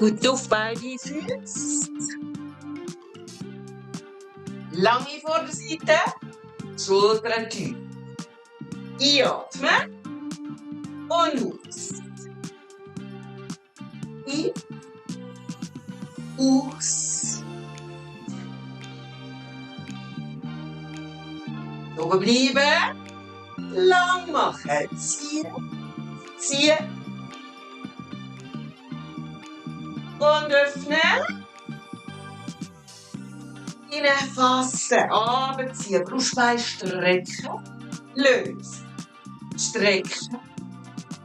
Gut auf beide Füße. Lange Vorderseite, Schultern tief. Einatmen und aus. Ein, aus. Oben bleiben. Lang machen. Ziehen. Ziehen. Und öffnen. Hineinfassen. Runterziehen. Brustbein strecken. Lösen. Strecken.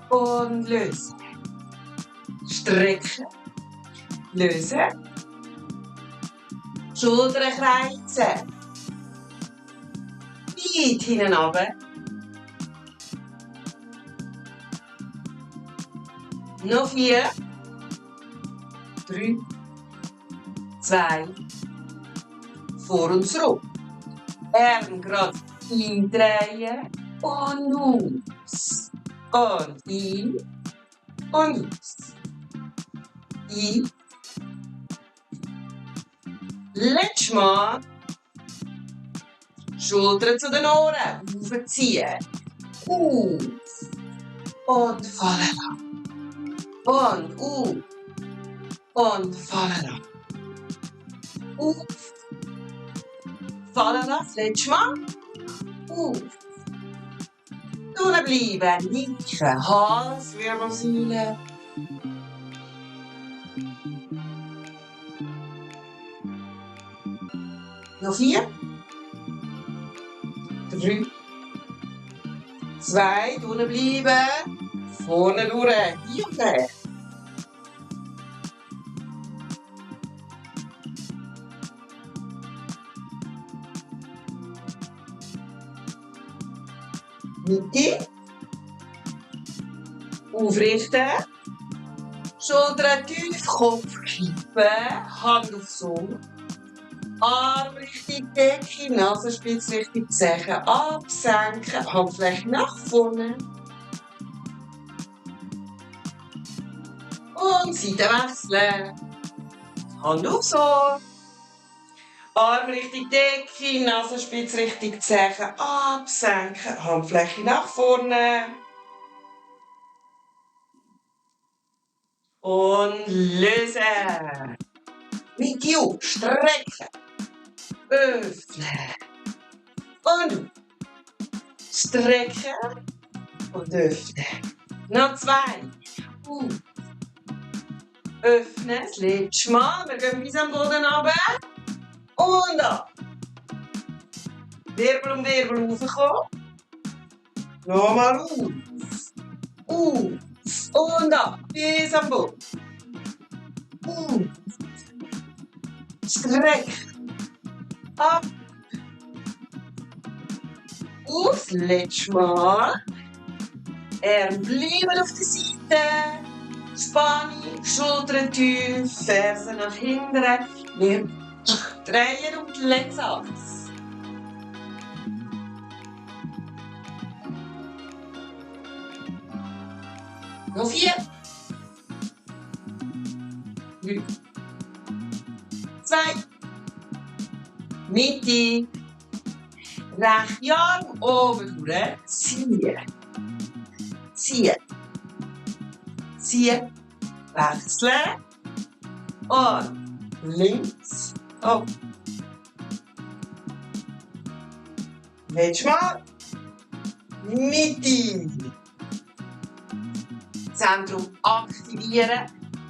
Und lösen. Strecken. Lösen. Schultern kreuzen. Weit hinten runter. Noch 4, 3, 2, vor und zurück. Arm gerade eindrehen und aus. Und ein und aus. Ein. Letztes Mal. Schultern zu den Ohren. Aufziehen. Auf. Und fallen lassen. Und auf. Und fallen lassen. Auf. Fallen lassen. Letztes Mal. Auf. Unten bleiben. Nicken. Hals, Wirbelsäule. Noch 4. 3. 2. Unten bleiben. Vorne durch. Hier und her. Mitte. Aufrichten. Schultern tief, Kopf kippen. Hand aufs Ohr. Arm Richtung Decke, Nasenspitze Richtung Zehen. Absenken, Handfläche nach vorne. Und Seite wechseln. Hand aufs Ohr. Arm Richtung Decke, Nasenspitze Richtung Zehen. Absenken, Handfläche nach vorne. Und lösen. Mitte auf, strecken. Öffnen. Und strecken. Und öffnen. Noch 2. Öffnen. Das letzte Mal. Wir gehen bis am Boden runter. Und ab. Wirbel um Wirbel raufkommen. Nochmal auf. Auf. Und ab. Bis am Boden. Auf. Streck. Ab. Auf. Letztes Mal. Bleiben auf der Seite. Spannung, Schultern tief, Fersen nach hinten. Wir drehen um die Längsachse. Noch 4. 3. 2. Mitte. Rechte Arm oben durch. Ziehen. Ziehen. Ziehen. Wechseln. Und links. Auf. Letztes Mal. Mitte. Zentrum aktivieren.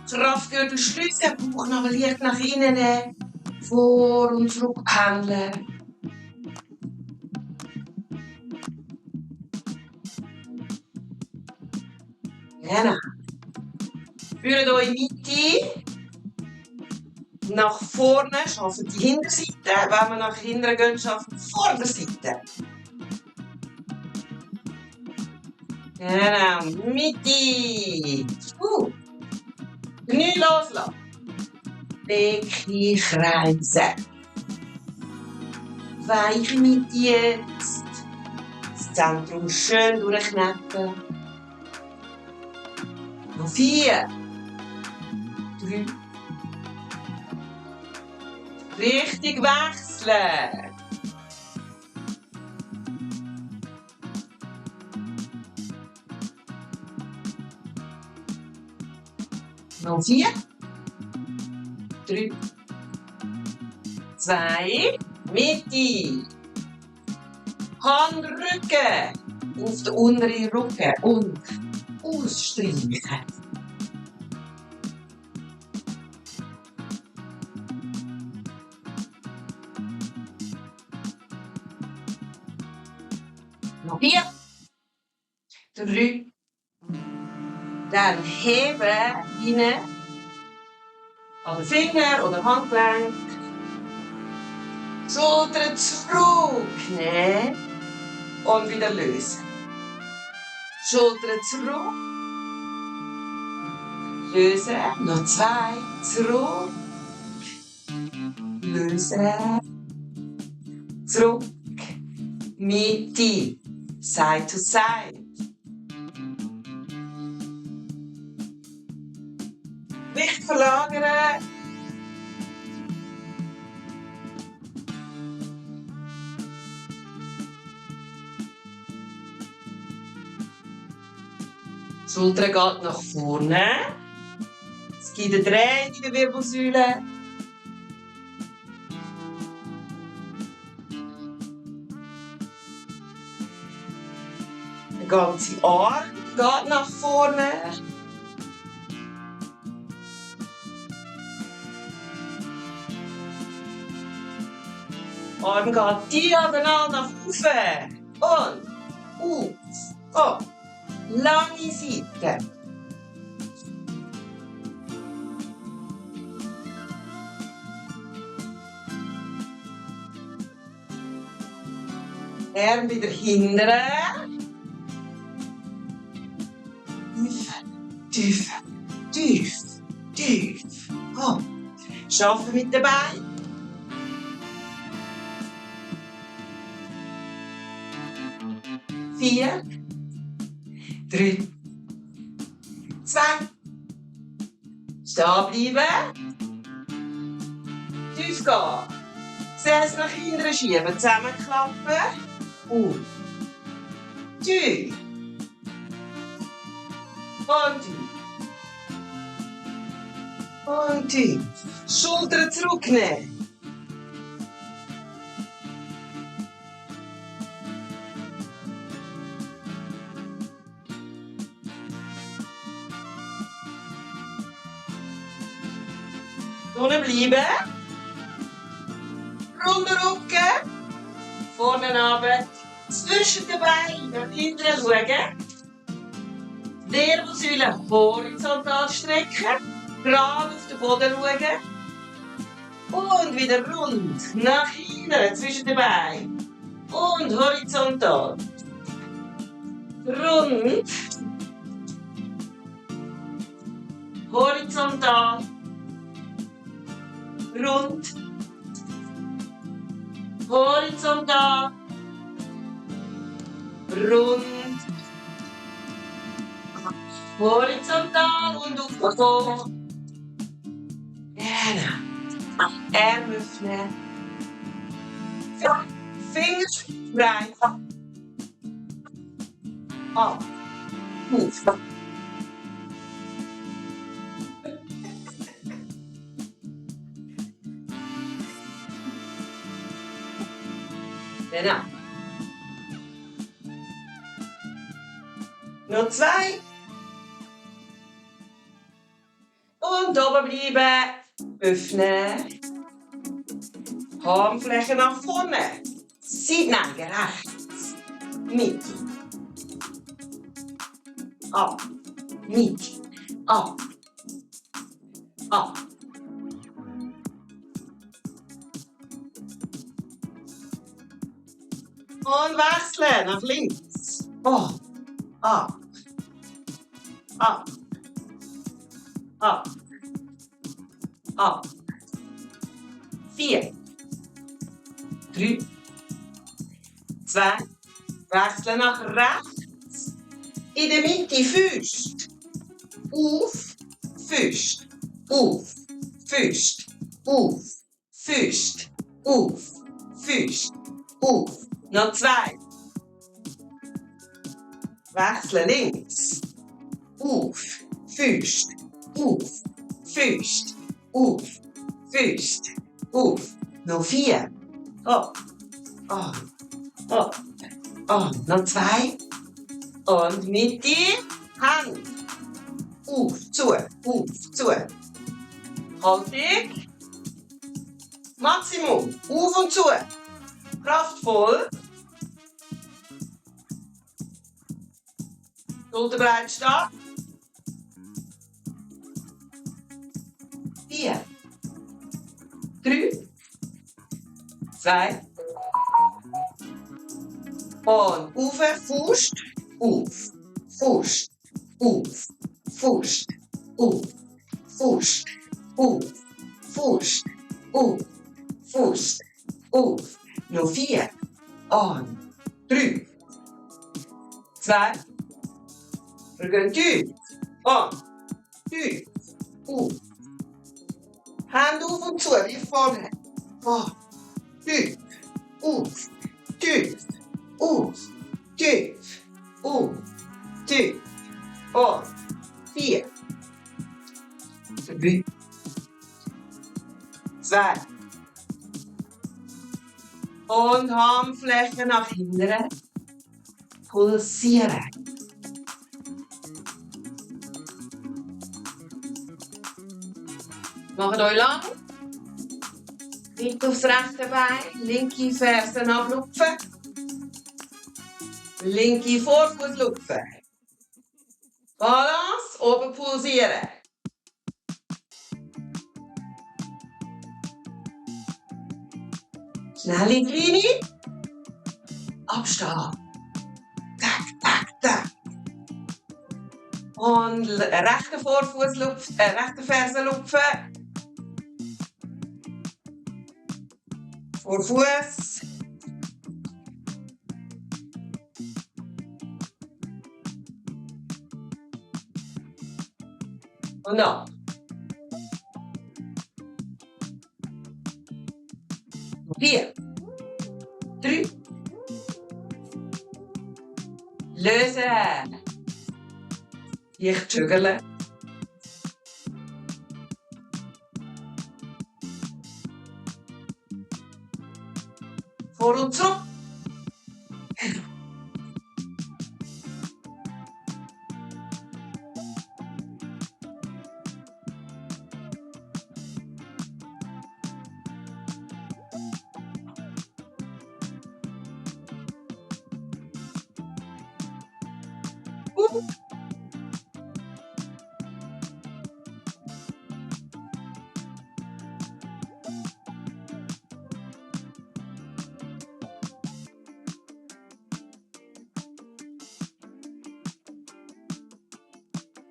Kraftgürtel schliessen. Bauchnabel leicht nach innen nehmen. Vor und zurück pendeln. Genau. Führt euch Mitte. Nach vorne, schaffen die Hinterseite. Wenn wir nach hinten gehen, schaffen die Vorderseite. Genau, Mitte. Knie loslassen. Becken kreisen. Weiche Mitte jetzt. Das Zentrum schön durchknetten. Noch 4. 3. Richtig wechseln. Noch 4. 3. 2. Mitte. Hand, Rücken. Auf den unteren Rücken. Und ausstreichen. Noch 4. 3. Dann heben, rein. An den Finger oder Handgelenk. Schultern zurücknehmen. Und wieder lösen. Schultern zurück. Lösen. Noch 2. Zurück. Lösen. Zurück. Mitte. Side to side. Gewicht verlagern. Schulter geht nach vorne. Es gibt eine Drehung in der Wirbelsäule. Der ganze Arm geht nach vorne. Arm geht diagonal nach oben. Und auf. Lange Seite. Arm wieder hindern. Tief, tief, tief. Komm. Schaffen mit den Beinen. 4. 3. 2. Stehen bleiben. Tief gehen. Gesäß nach hinten schieben. Zusammenklappen. Und. Tief. Und tief. Und tief. Schultern zurücknehmen. Unten bleiben. Runden Rücken. Vorne runter. Zwischen den Beinen nach hinten schauen. Wirbelsäule horizontal strecken. Gerade auf den Boden schauen. Und wieder rund. Nach hinten zwischen den Beinen. Und horizontal. Rund. Horizontal. Rund. Horizontal. Rund. Horizontal und auf. Genau. Arm öffnen. Finger frei. Auf. Move. Genau. Noch 2. Und oben bleiben. Öffnen. Armfläche nach vorne. Seitneigen rechts. Mitte. Ab. Mitte. Ab. Ab. Und wechseln nach links. Oh. Ab. Ab. Ab. Ab. 4. 3. 2. Wechseln nach rechts. In der Mitte Füße. Auf. Füße. auf, Füße, auf, Füße, auf, Füße, auf. Noch 2. Wechseln links. Auf, Füße, auf, Füße, auf, Füße, auf. Noch 4. Hopp, hopp, hopp. Noch 2. Und Mitte, Hand. Auf, zu, Haltung. Maximum. Auf und zu. Kraftvoll. Schulterbreit stehen. 4, 3, 2. Und auf, Fuß, auf, Fuß, auf, Fuß, auf, Fuß, auf, Fuß, auf, Fuß, auf. Noch 4. Und 3, 2. Wir gehen tief. Und tief. Auf. Hand auf und zu, wie vorne. Und tief. Auf. Tief. Auf. Tief. Auf. Tief. Und 4. 3. 2. Und Handfläche nach hinten. Pulsieren. Macht euch lang. Nicht aufs rechte Bein. Linke Ferse ablupfen. Linke Vorfuß lupfen. Balance. Oben pulsieren. Schnell in die Linie. Abstehen. Tack, tack, tack. Und rechte Vorfuß lupfen, rechte Ferse lupfen. Vorfuß. Und ab. Noch 4. 3. Lösen. Leicht schütteln. Vor und zurück.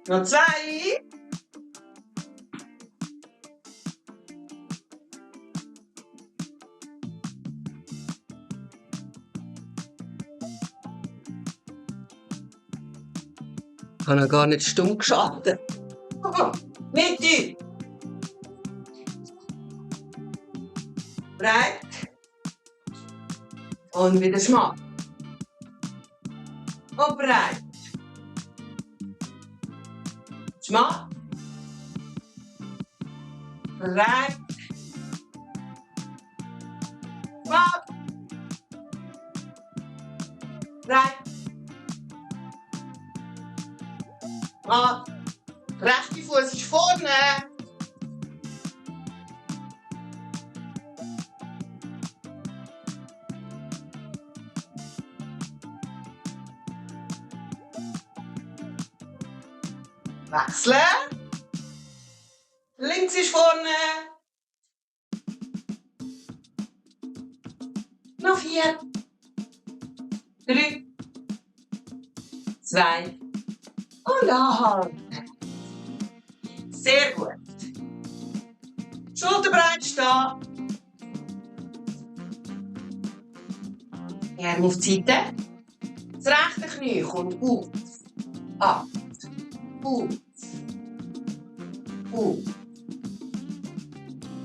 Noch 2. Ich habe noch gar nicht stumm geschaltet. Mitte. Breit. Und wieder schmal. Und breit. Schmal. Breit. Schmal. Breit. Schmal. Rechte Fuß ist vorne. Wechseln. Links ist vorne. Noch 4. 3. 2. Und anhalten. Sehr gut. Schulterbreit stehen. Arme auf die Seite. Das rechte Knie kommt auf. Ab. Auf. Auf.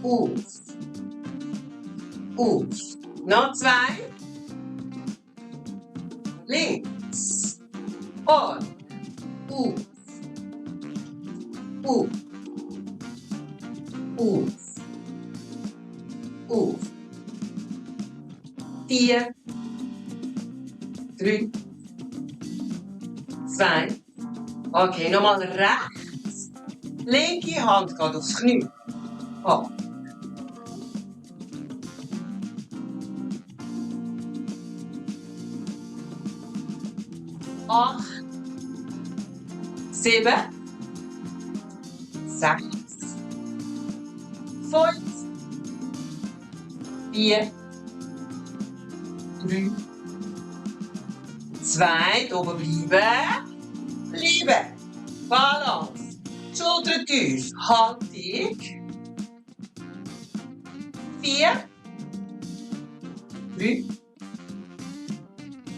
auf, auf. Noch 2. Links. Und auf, auf, auf, auf. 4, 3, 2. Okay, nochmal rechts. Linke Hand geht aufs Knie. Hopp. 8, 7, 6, 5, 4, 3, 2, oben bleiben. Bleiben. Balance. Schultern tief. Haltung. 4, 3,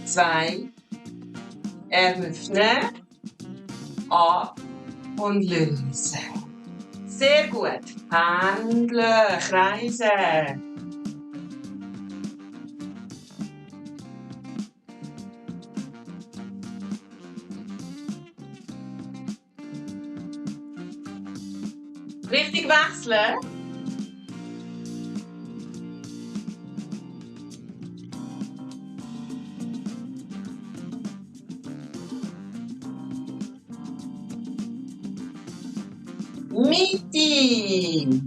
2, Arme öffnen. Ab und lösen. Sehr gut. Pendeln, kreisen. Richtig wechseln. Mitte.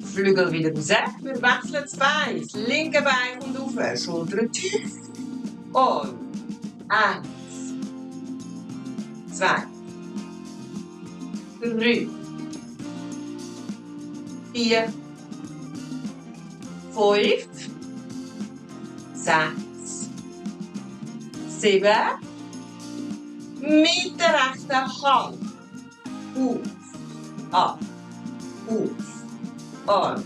Flügel wieder raus. Wir wechseln das Bein. Das linke Bein kommt rauf. Schultern tief. Und 1, 2, 3, 4, 5, 6, 7. Mit der rechten Hand. Auf, ab, auf, an,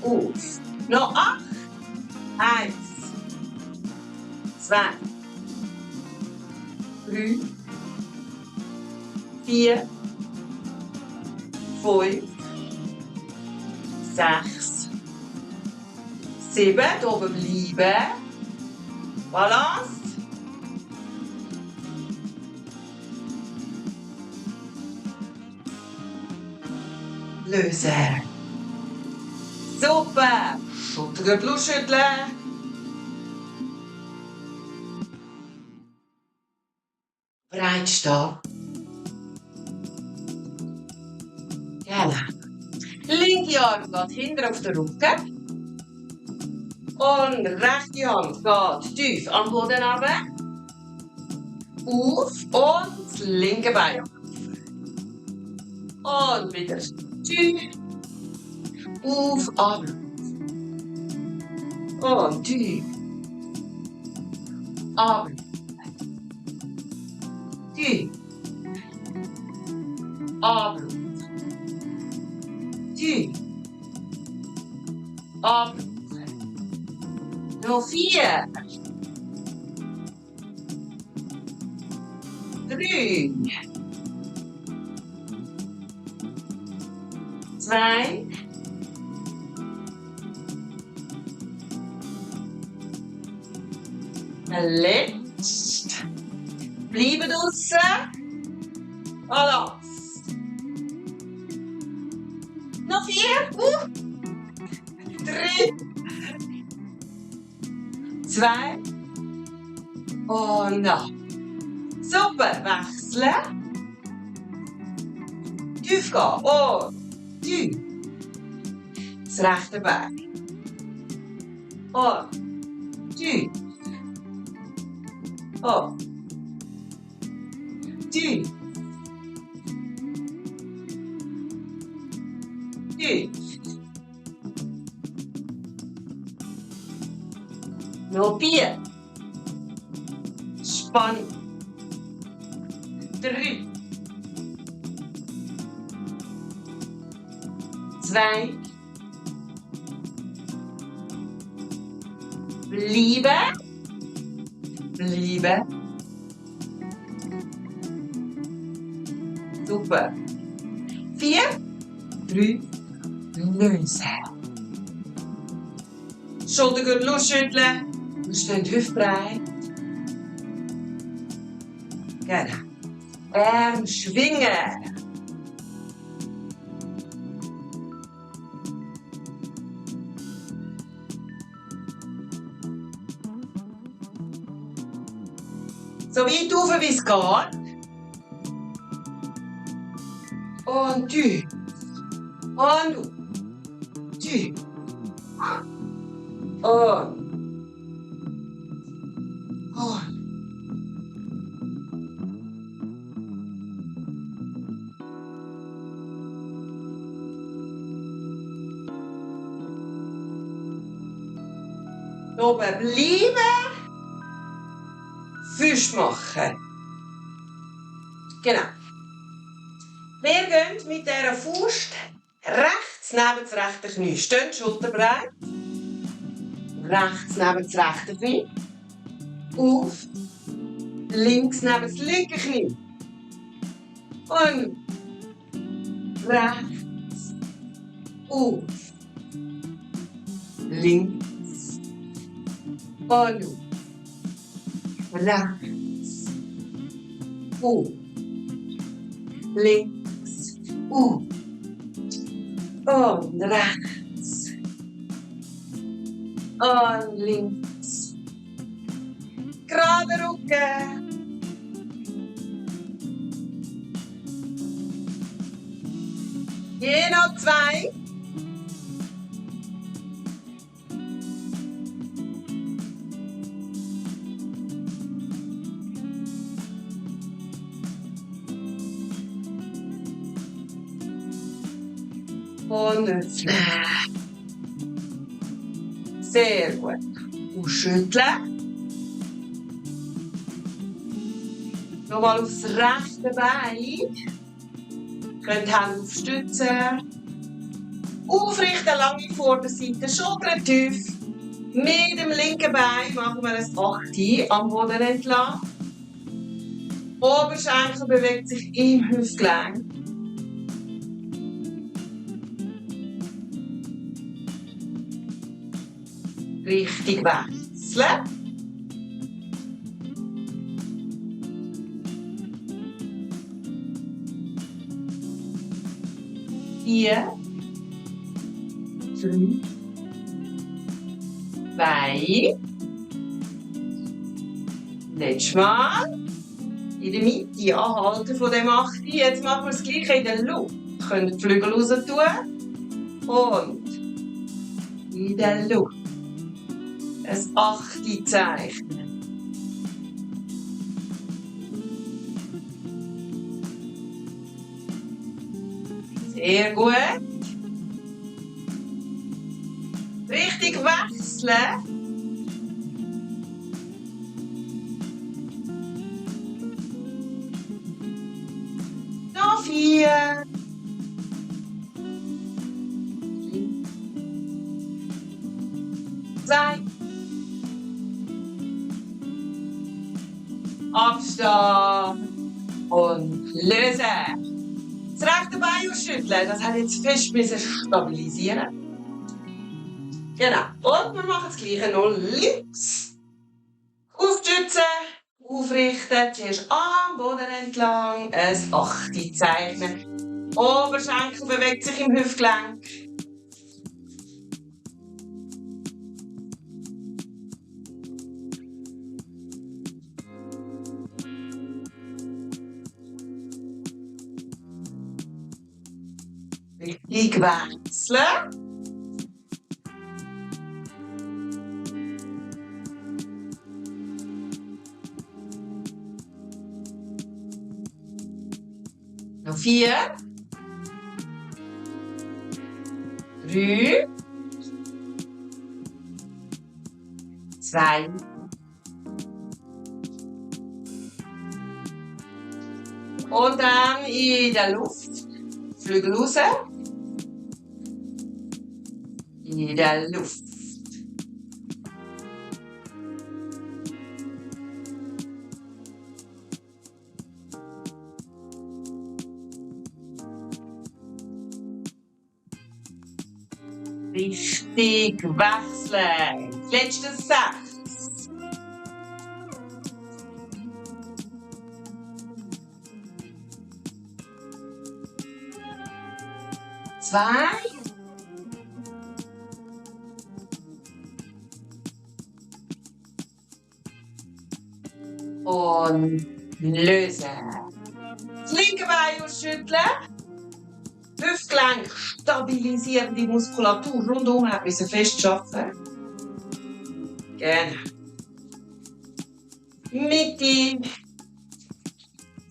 auf. Noch 8. 1, 2, 3, 4, 5, 6, 7. Hier oben bleiben. Balance. Lösen. Super. Schultergürtel ausschütteln. Breit stehen. Genau. Linke Arm geht hinten auf den Rücken. Und rechte Hand geht tief am Boden runter. Auf und das linke Bein. Und wieder tief. Auf, ab. Und tief. Ab. Tief. Ab. Tief. Ab. Noch 4. 3. 2. Letzt. Bleiben draussen. Balance. Noch 4. 3. 2. Und noch. Super. Wechseln. Tief gehen. Und tief. Das rechte Bein. Und tief. Und tief. Tief. Noch 4. Spannung. 3. 2. Bleiben. Bleiben. Super. 4, 3, lösen. Schultergürtel ausschütteln. Wir stehen hüftbreit. Genau. Arm schwingen. So weit rauf, wie es geht. Und tief. Und tief. Und. Oben bleiben. Füße machen. Genau. Wir gehen mit dieser Faust rechts neben das rechte Knie. Stehen schulterbreit. Rechts neben das rechte Knie. Auf. Links neben das linke Knie. Und rechts. Auf. Links. Und auf. Rechts. Auf. Links. Auf. Und rechts. Und links. Gerade Rücken. Je noch 2. Und öffnen. Sehr gut. Ausschütteln. Nochmal aufs rechte Bein. Könnt die Hände aufstützen. Aufrichten, lange Vorderseite, Schultern tief. Mit dem linken Bein machen wir ein 8 am Boden entlang. Oberschenkel bewegt sich im Hüftgelenk. Richtung wechseln. Vier, 3, 2. Letztes Mal. In der Mitte anhalten von dem 8. Jetzt machen wir das Gleiche in der Luft. Wir können die Flügel raus tun. Und in der Luft. Ein 8 zeichnen. Sehr gut. Richtig wechseln. Noch 4. 2. Abstand und lösen. Das rechte Bein ausschütteln. Das hat jetzt fest stabilisieren. Genau. Und wir machen das Gleiche noch links. Aufstützen, aufrichten. Zuerst am Boden entlang. Ein 8 zeichnen. Oberschenkel bewegt sich im Hüftgelenk. Richtig wechseln. Noch 4. 3. 2. Und dann in der Luft. Flügel raus. In der Luft. Richtig, wechseln. Letzte 6. 2. Und lösen. Das linke Bein ausschütteln. Hüftgelenk stabilisieren, die Muskulatur rundum hat müssen fest arbeiten. Genau. Mitte.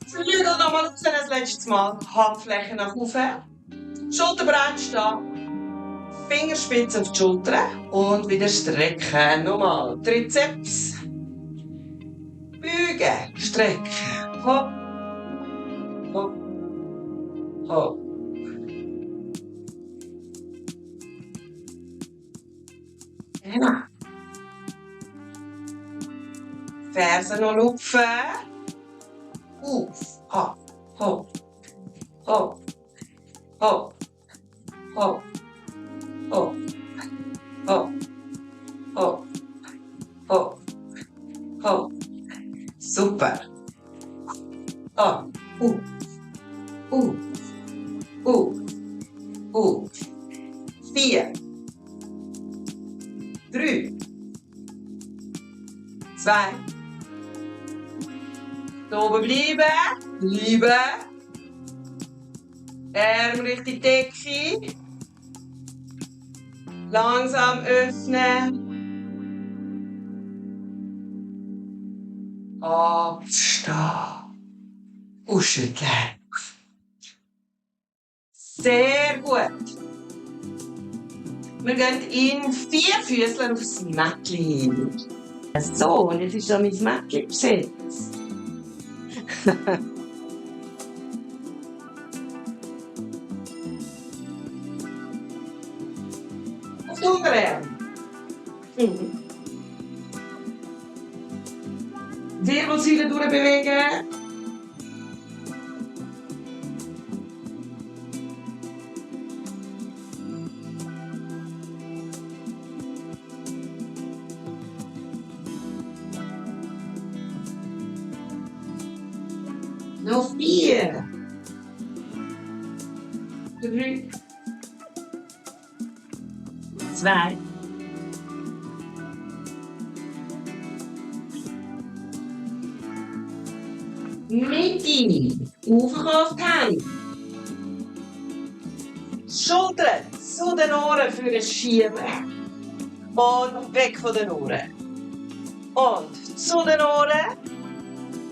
Flügel nochmal raus, das letzte Mal. Handfläche nach oben. Schulterbreit stehen. Fingerspitze auf die Schulter. Und wieder strecken. Nochmal. Trizeps. Bügen. Strecken. Hopp. Hopp. Hopp. Genau. Fersen noch lupfen. Auf. Hopp. Hopp. Hopp. Hopp. Hopp. Hopp. Hopp. Hopp. Hopp. Hopp. Super. Hopp. Auf. 4. 3. 2. Oben bleiben. Bleiben. Arm Richtung Decke. Langsam öffnen. Abstehen. Ausschütteln. Sehr gut. Wir gehen in 4 Füßler aufs Mättchen. So, und jetzt ist da mein Mättchen besetzt. Auf die Unterarme. Wirbelsäule durchbewegen. Noch 4. 3. 2. Mitte. Auf die Hände. Schultern zu den Ohren für ein Schieben. Und weg von den Ohren. Und zu den Ohren.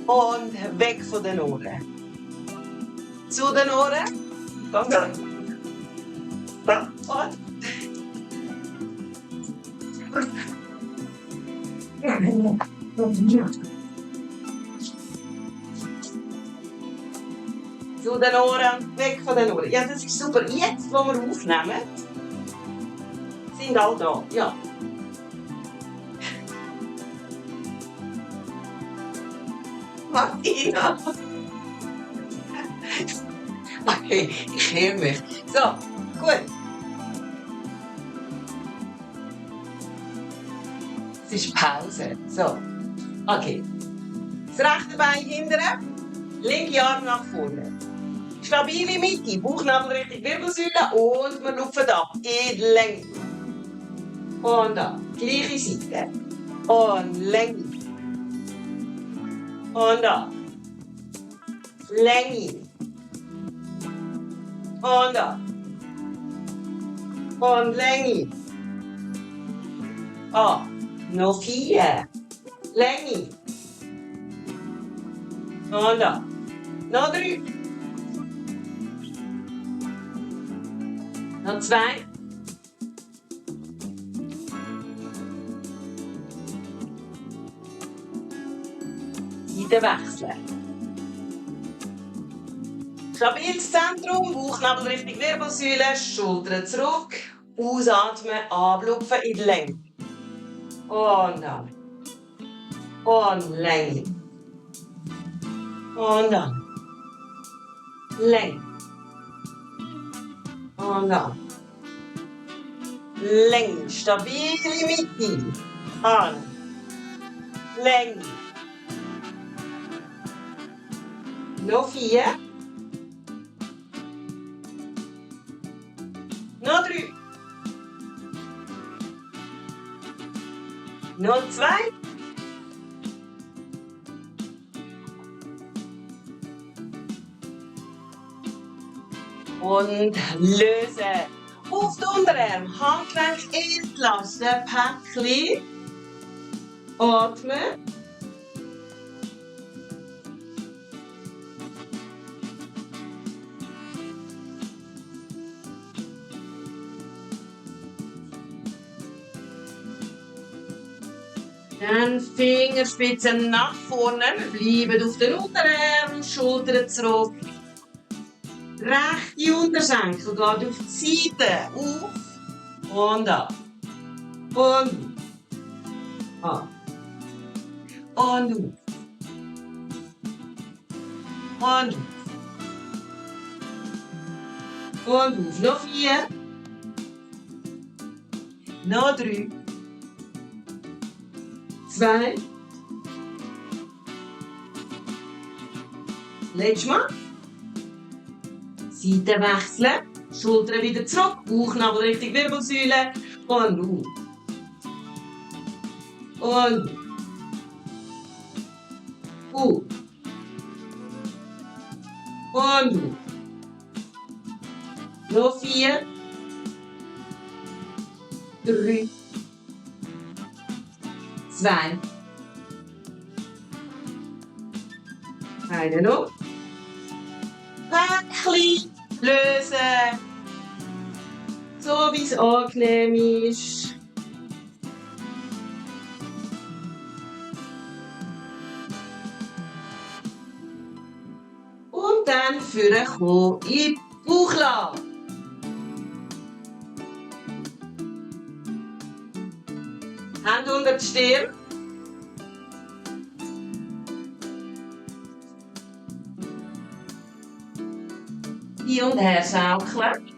Und weg von den Ohren. Zu den Ohren. Und. Zu den Ohren, weg von den Ohren. Ja, das ist super. Jetzt, wo wir aufnehmen, sind alle da. Ja. Martina. Okay, ich höre mich. So, gut. Es ist Pause. So, okay. Das rechte Bein hinten, linke Arm nach vorne. Stabile Mitte, Bauchnabel Richtung Wirbelsäule und wir lupfen ab in die Länge. Und ab, gleiche Seite. Und Länge. Und ab. Länge. Und ab. Und Länge. Ab. Noch 4. Länge. Und ab. Noch 3. Noch 2. Seite wechseln. Stabiles Zentrum, Bauchnabel Richtung Wirbelsäule, Schultern zurück. Ausatmen, ablupfen in die Länge. Und ab. Und Länge. Und ab. Länge. Und ab. Länge, stabile Mitte. An. Länge. Noch 4. Noch 3. Noch 2. Und lösen. Auf den Unterarm, Handgelenk entlassen, Päckchen. Atmen. Dann Fingerspitzen nach vorne, wir bleiben auf den Unterarm, Schultern zurück. Rechte Unterschenkel geht auf die Seite, auf und ab. Und ab. Und auf. Und auf. Und auf. Noch 4. Noch 3. 2. Letztes Mal. Seite wechseln. Schultern wieder zurück. Bauchnabel Richtung Wirbelsäule. Und auf. Und auf. Und auf. Noch 4. 3. 2. Eine noch. Päckchen lösen. So wie es angenehm ist. Und dann vorkommen in die Bauchlage. Hände unter die Stirn. Hin und her schaukeln.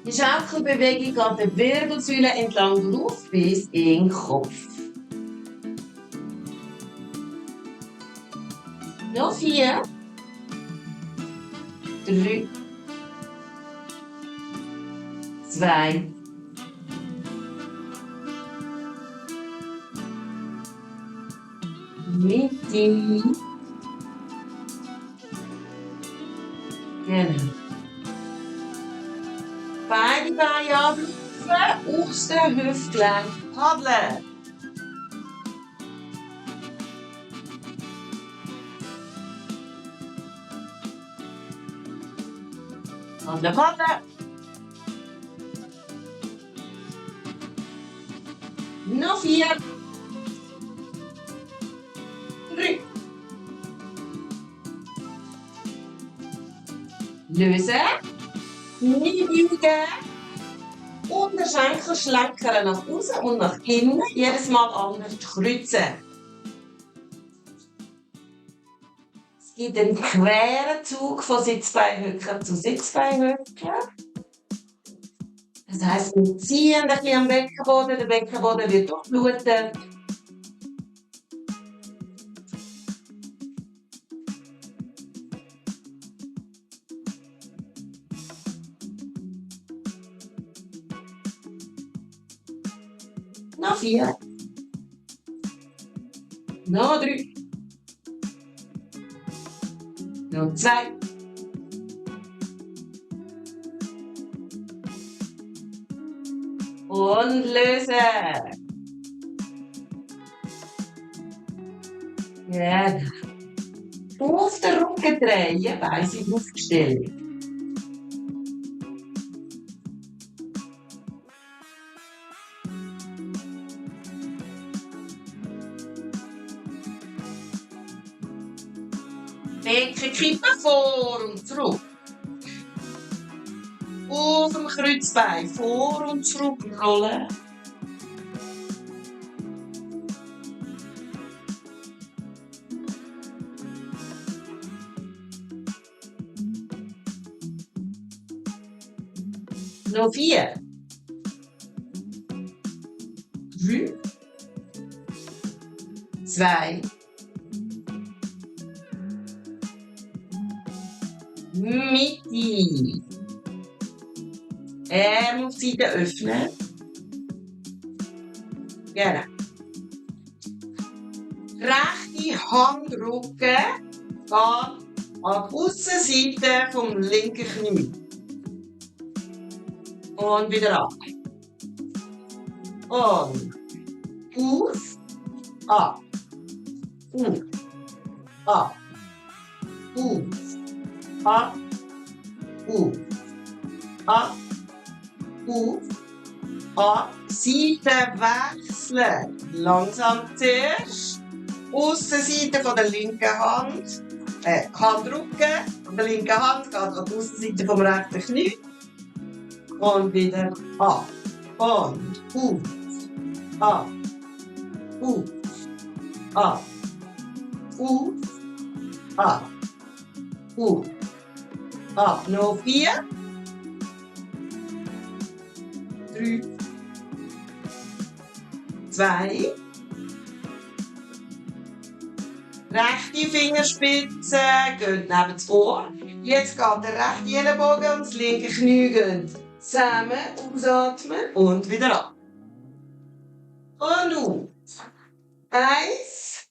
Die Schaukelbewegung geht der Wirbelsäule entlang auf bis in den Kopf. Noch 4. 3. 2. Mitte. Genau. Beide Beine ablaufen, aus der Hüftgelenk paddeln. Paddeln, paddeln. Noch 4. 3. Lösen. Knie beugen. Unterschenkel schlenkern nach außen und nach innen. Jedes Mal anders kreuzen. Es gibt einen queren Zug von Sitzbeinhöcker zu Sitzbeinhöcker. Das heisst, wir ziehen ein bisschen am Beckenboden. Der Beckenboden wird durchbluten. Noch 4. Noch 3. Noch 2. Und lösen. Genau. Auf den Rücken drehen, Beine sind aufgestellt. Becken kippen vor und zurück. Auf dem Kreuzbein vor und zurück rollen. Noch 4. 3. 2. Mitte. Arm auf die Seite öffnen. Genau. Rechte Handrücken geht an die Aussenseite vom linken Knie. Und wieder ab. Und auf, ab, auf, ab, auf, ab, auf, ab, auf, ab. Seite wechseln. Langsam zuerst. Aussenseite von der linken Hand. Handrücken von der linken Hand geht an die Aussenseite vom rechten Knie. Und wieder ab. Und auf. Ab. Auf. Ab. Auf. Ab. Auf. Ab. Noch 4. 3. 2. Rechte Fingerspitze gehen neben das Ohr. Jetzt geht der rechte Ellenbogen und das linke Knie gehen zusammen. Ausatmen und wieder ab. Und auf. 1.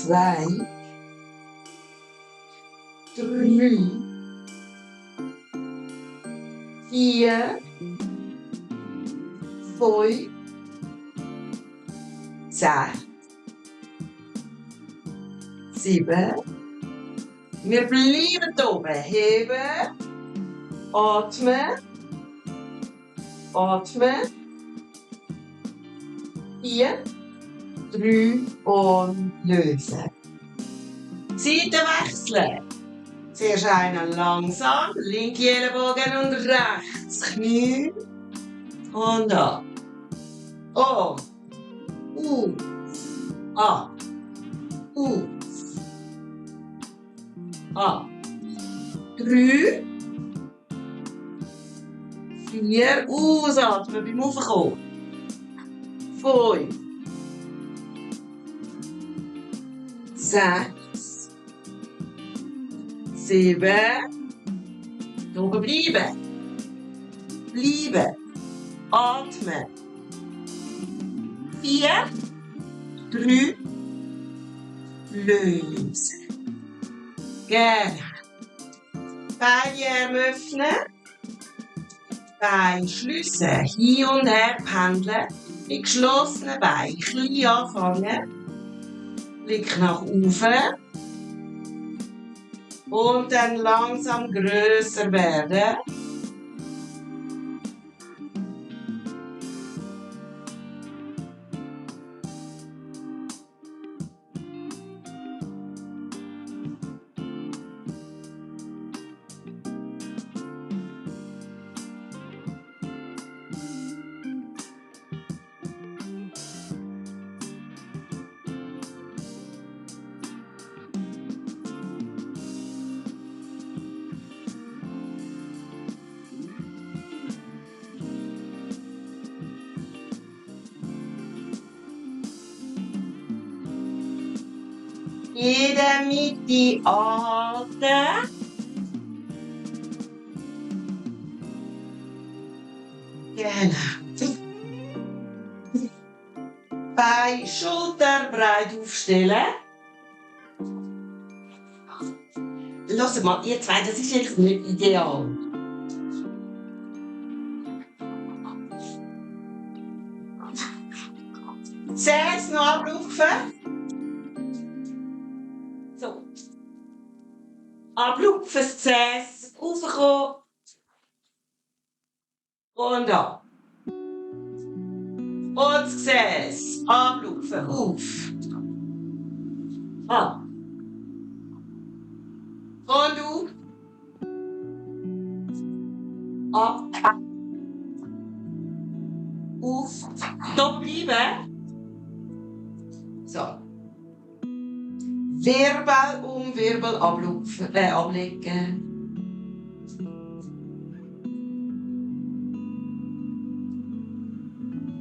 2. 3. 4. 5. 6. 7. Wir bleiben hier oben. Heben. Atmen. Atmen. 4. 3 und lösen. Seite wechseln. Zuerst einen langsam. Linke Ellenbogen und rechts Knie. Und ab. Und. Ab. Ab. 3. 4. Ausatmen beim Aufkommen. 5. 6. 7. Hier oben bleiben. Bleiben. Atmen. 4. 3. Lösen. Genau. Beine Arme öffnen. Beine schliessen. Hin und her pendeln. Mit geschlossenen Beinen. Klein anfangen. Blick nach oben. Und dann langsam grösser werden. Jede Mitte anhalten. Genau. Beine schulterbreit aufstellen. Hört mal, ihr zwei, das ist echt nicht ideal. Zähne noch ablupfen. So. Ablupfen, das Zähne raufkommen. Und ab. Und das Gesäß ablupfen, auf. Ab. Und auf. Ab. Auf. Stopp bleiben. So. Wirbel um Wirbel ablegen.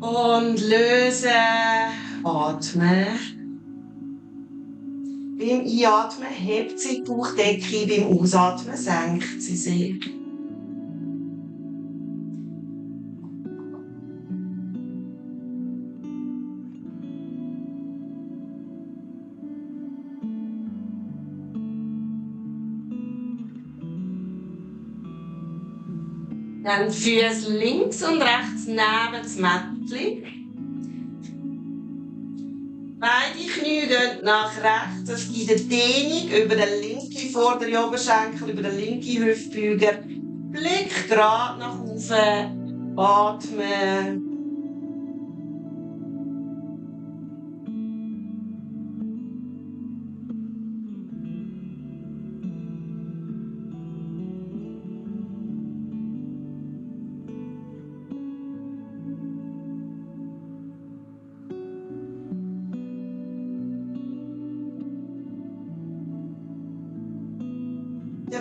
Und lösen. Atmen. Beim Einatmen hebt sie die Bauchdecke, beim Ausatmen senkt sie sich. Dann Füße links und rechts neben das Mättchen. Beide Knie gehen nach rechts. Es gibt eine Dehnung über den linken vorderen Oberschenkel, über den linken Hüftbeuger. Blick gerade nach oben. Atmen.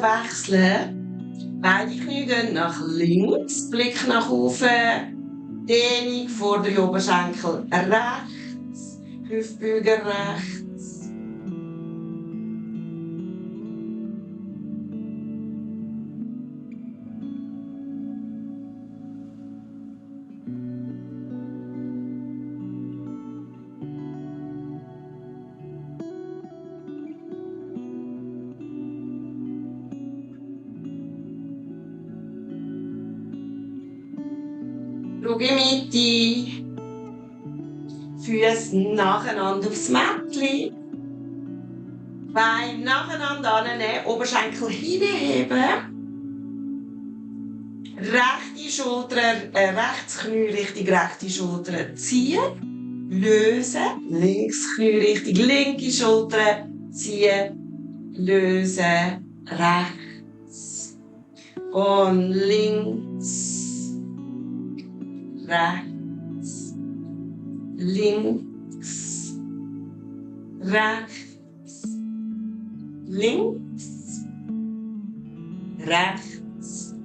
Wechseln. Beide Knie gehen nach links, Blick nach oben, Dehnung, vordere Oberschenkel rechts, Hüftbeuger rechts. Schau in die Mitte. Füße nacheinander aufs Mättchen. Beine nacheinander annehmen, Oberschenkel hinheben. Rechte Schulter, rechtes Knie Richtung rechte Schulter ziehen. Lösen. Links Knie Richtung linke Schulter ziehen. Lösen. Rechts. Und links. Rechts, links, rechts, links, rechts,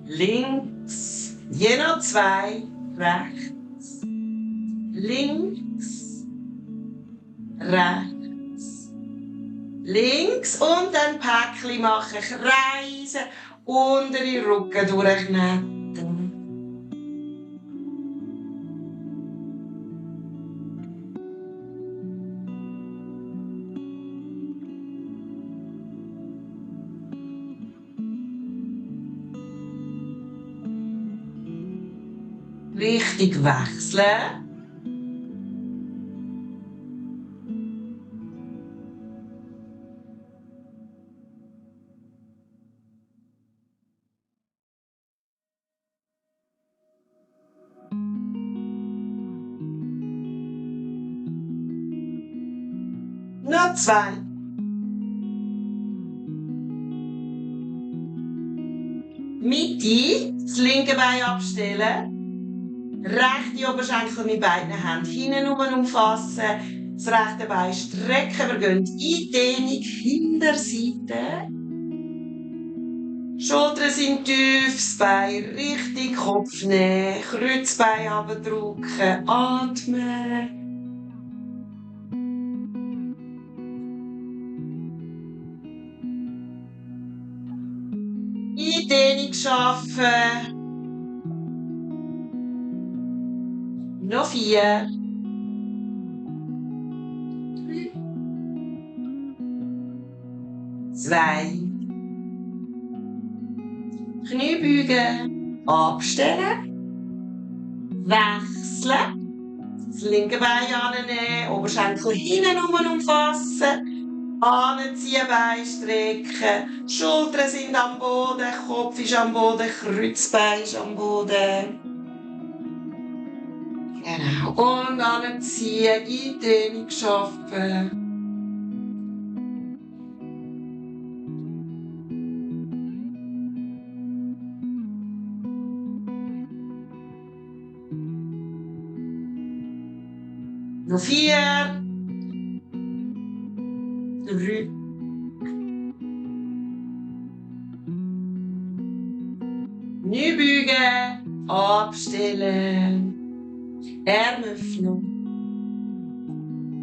links, je noch zwei, rechts, links, rechts, links und dann Päckchen machen, kreisen, unter den Rücken durchkneten. Richtig wechseln. Noch zwei. Mitte, das linke Bein abstellen. Rechte Oberschenkel mit beiden Händen hinten umfassen. Das rechte Bein strecken. Wir gehen in die Dehnung, Hinterseite. Schultern sind tief, das Bein richtig, Kopf näher, Kreuzbein abdrücken, atmen. Eindehnung schaffen. Noch 4. 3. 2. Knie beugen. Abstellen. Wechseln. Das linke Bein annehmen. Oberschenkel hinten umfassen. Anziehen, Bein strecken. Schultern sind am Boden. Kopf ist am Boden. Kreuzbein ist am Boden. Genau. Und anziehen, Eindehnung schaffen. Noch 4. 3. Knie beugen, abstellen. Armöffnung.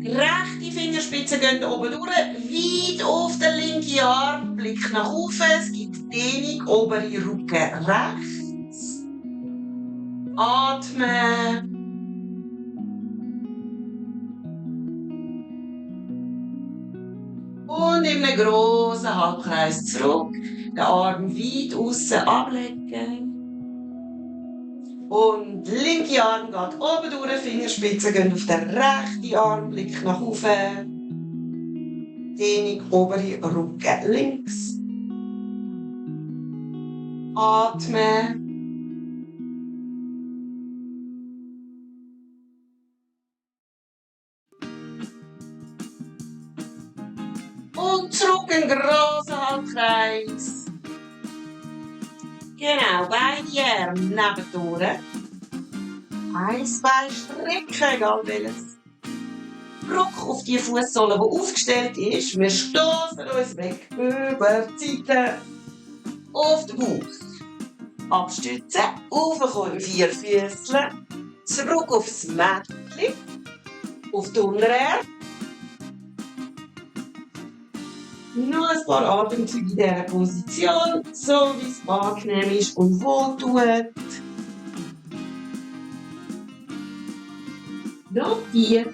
Die rechte Fingerspitze geht oben durch, weit auf den linken Arm, Blick nach oben, es gibt Dehnung, obere Rücken rechts. Atmen. Und in einem grossen Halbkreis zurück, den Arm weit aussen ablegen. Und der linke Arm geht oben durch, Fingerspitzen gehen auf den rechten Arm, Blick nach oben. Dehnung, obere Rücken links. Atmen. Und zurück in den grossen Halbkreis. Genau, beide Arme nebendurch. Eins Bein strecken, egal welches. Druck auf die Fußsohle, die aufgestellt ist. Wir stoßen uns weg über die Seite auf den Bauch. Abstützen, aufkommen, 4 Füße. Zurück aufs Mättchen. Auf die Unterarme. Noch ein paar Atemzüge in dieser Position, so wie es angenehm ist und wohltut. Noch 4,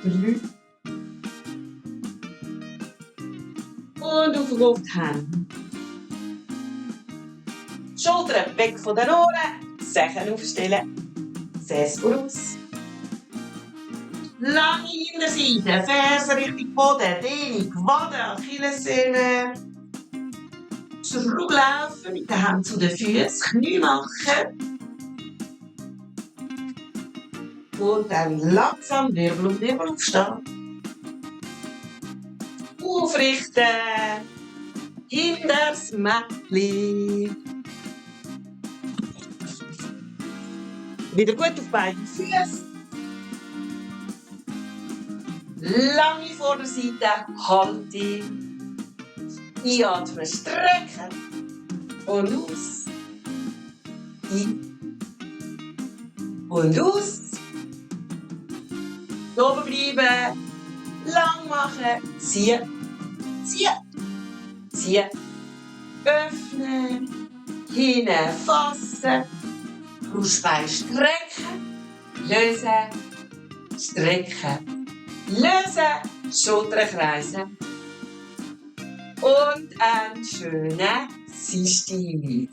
3 und auf die Hände. Schultern weg von den Ohren, Zehen aufstellen, Gesäß voraus. Lange Hinterseite, Ferse Richtung Boden, Dehnung, Wade, Achillessehne. Zurücklaufen mit den Händen zu den Füßen, Knie machen. Und dann langsam Wirbel um Wirbel aufstehen. Aufrichten, hinter das Mättchen. Wieder gut auf beide Füße. Lange Vorderseite, Haltung. Einatmen, strecken. Und aus. Ein. Und aus. Oben bleiben. Lang machen. Ziehen. Ziehen. Ziehen. Öffnen. Hinten fassen. Brustbein strecken. Lösen. Strecken. Lösen, Schultern kreisen und einen schönen Seitstein.